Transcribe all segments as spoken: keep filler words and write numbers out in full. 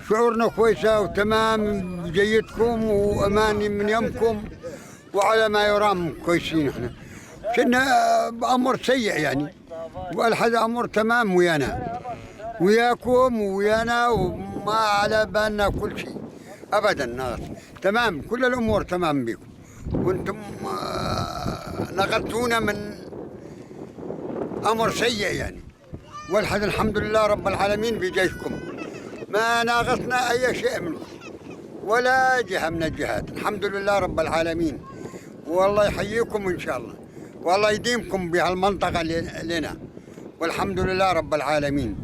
شعورنا كويسة وتمام، جيدكم وأمان من يمكم، وعلى ما يرام كويسين احنا. كنا بأمر سيء يعني، والحد أمر تمام ويانا، وياكم ويانا، وما على بالنا كل شيء أبدًا. ناس تمام، كل الأمور تمام بيكم، وانتم، آه، نقذتونا من أمر سيء يعني. والحد الحمد لله رب العالمين بجيشكم، ما ناقصنا أي شيء منكم ولا جهة من الجهات، الحمد لله رب العالمين. والله يحييكم إن شاء الله، والله يديمكم بهالمنطقة ل-، لنا، والحمد لله رب العالمين.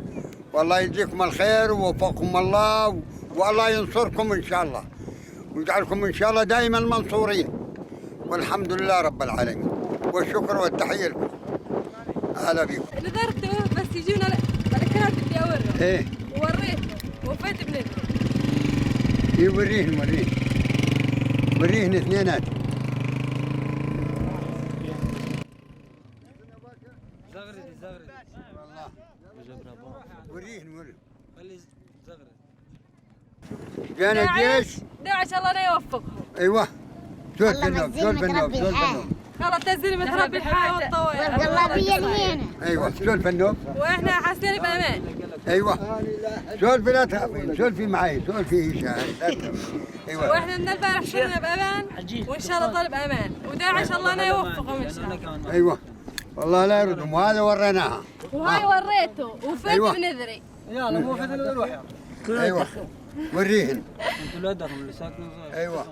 والله يجزيكم الخير ووفقكم الله، والله ينصركم إن شاء الله، ويجعلكم إن شاء الله دائمًا منصورين، والحمد لله رب العالمين، والشكر والتحية لكم. هلا بيكم. نذرته بس يجونا ال-، الكرات اللي أورهم. إيه. ووريته، وفيت بنذره. إيه، وريهن، وريهن. وريهن اثنينات. زغرد، زغرد. والله. وريهن، وريهن. خلي زغرد. جانا داعش، جيش. داعش الله لا يوفقهم. ايوه. سولف الله النوب، سولف النوب، ربي سولف النوب. خلاص، تزلمت ربي الحياة والطويلة. والله بيا الهينة. ايوه، سولف النوب. واحنا حاسين بامان. ايوه. سولفي، لا تخافين، سولفي معي، سولفي هشام. ايوه. واحنا من البارح صرنا بامان، وان شاء الله طالب امان، وداعش الله لا يوفقهم ان شاء الله. ايوه. والله لا يردهم، وهذا وريناها. وهاي وريته، وفيت أيوة. بنذري. يلا، مو في ذي الروح. ايوه. وريهن. انتوا الادق من اللي ساكنين صغير. ايوه.